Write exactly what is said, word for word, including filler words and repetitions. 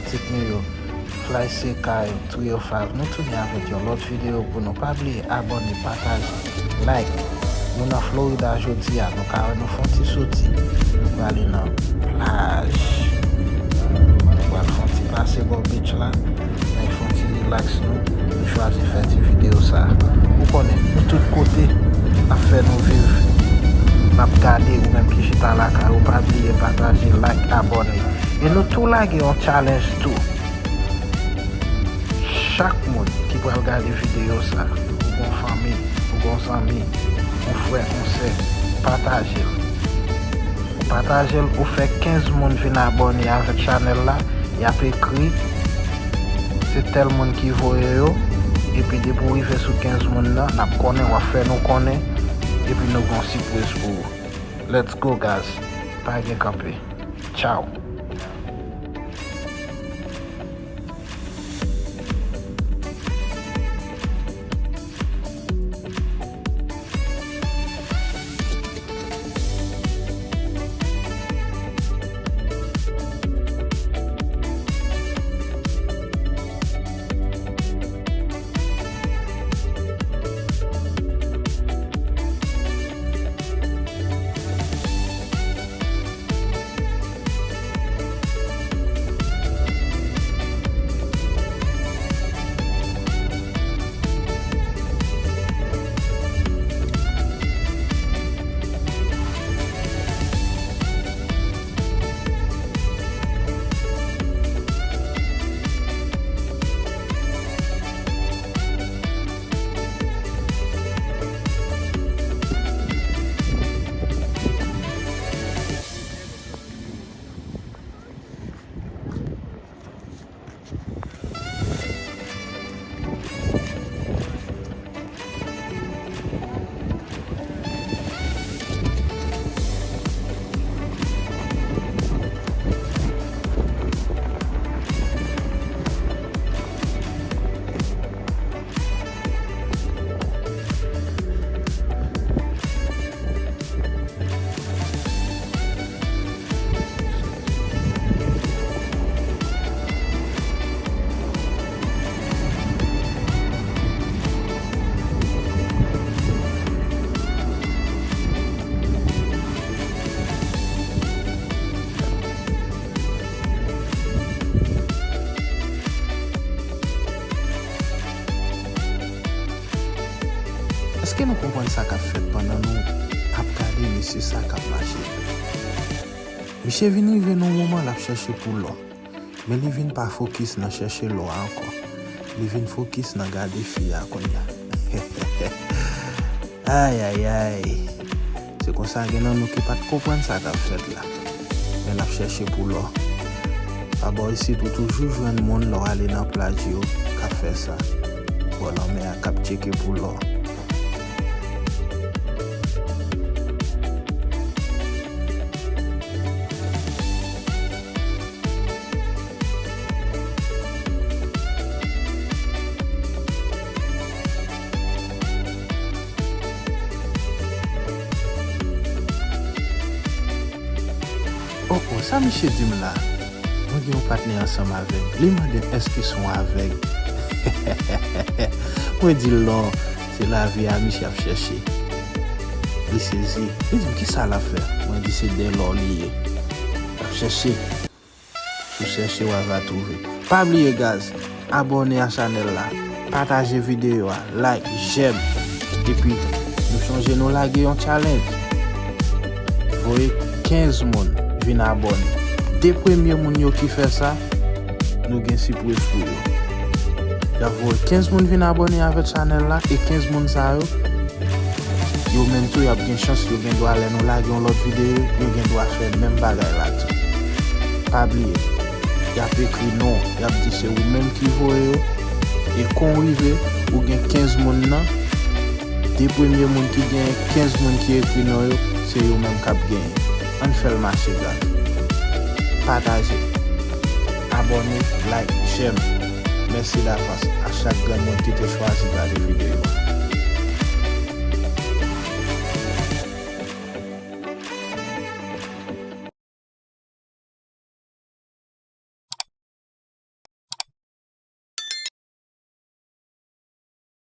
Tik nou yo, Fly Seca yo, Trio Five. Nou tounen avèk yon lòt videyo pou nou. Pa bliye abòne, pataje, like. Nou nan Florida jodi a, nou ka wè nou fè yon ti soti. Nou prale nan plaj. Nou pral fè yon ti pase bò beach la. Ann fè yon ti relax nou. Nou chwazi fè ti videyo sa. Ou konnen, nou tout kote, n ap fè nou viv. N ap gade ou menm ki chita lakay ou. Pa bliye pataje, like, abòne. E nou tou lage yon challenge tou. Chak moun ki pral gade videyo sa, ou gon fanmi, ou gon zanmi, ou frè, ou sè, pataje l. Ou pataje l, ou fè kenz moun vin abòne avèk chanèl la, y ap ekri, se tèl moun ki voye yo, epi depi w rive sou kenz moun nan, n ap konnen, w ap fè nou konnen, epi nou gon sipriz pou ou. Let's go, guys. Pa gen kanpe. Tchao. Èske nou konprann sa k ap fèt pandan nou ap gade mesye sa k ap mache? Misye vin rive nan yon moman l ap chèche pou lò. Men li vin pa fokis nan chèche lò a ankò. Li vin fokis nan gade fi a kounye a. Ay, ay, ay. Se konsa gen nan nou ki pa t konprann sa k ap fèt la. Men l ap chèche pou lò. Pa bò isit ou toujou jwenn moun lè w ale nan plaj yo k ap fè sa. Bò lanmè a k ap tcheke pou lò. Oh, oh, sa misye di m la? Mwen gen yon patnè ansanm avè m. Li mande m èske se yon avèg. Mwen di l non, se lavi a misye ap chèche. Li sezi. Li di m kisa l ap fè? Mwen di se dèlò li ye. L ap chèche. Si w chèche, w a va twouve. Pa bliye, guys, abòne a chanèl la, pataje videyo a, like, jèm. Epi, nou chonje nou lage yon challenge. Voye kenz moun vin abòne. De premye moun yo ki fè sa, nou gen sipriz pou yo. Y ap voye kenz moun vin abòne avèk chanèl la, e kenz moun sa yo, yo menm tou, y ap gen chans, yo gen dwa, lè nou lage yon lòt videyo, yo gen dwa fè menm bagay la tou. Pa bliye, y ap ekri non, y ap di se ou menm ki voye yo, e kon w rive, ou gen kenz moun nan, de premye moun ki genyen kenz moun ki ekri non yo, se yo menm k ap genyen. Ann fè l mache, guys. Pataje, abòne, like, jèm. Mèsi davans a chak grenn moun ki te chwazi gade videyo a.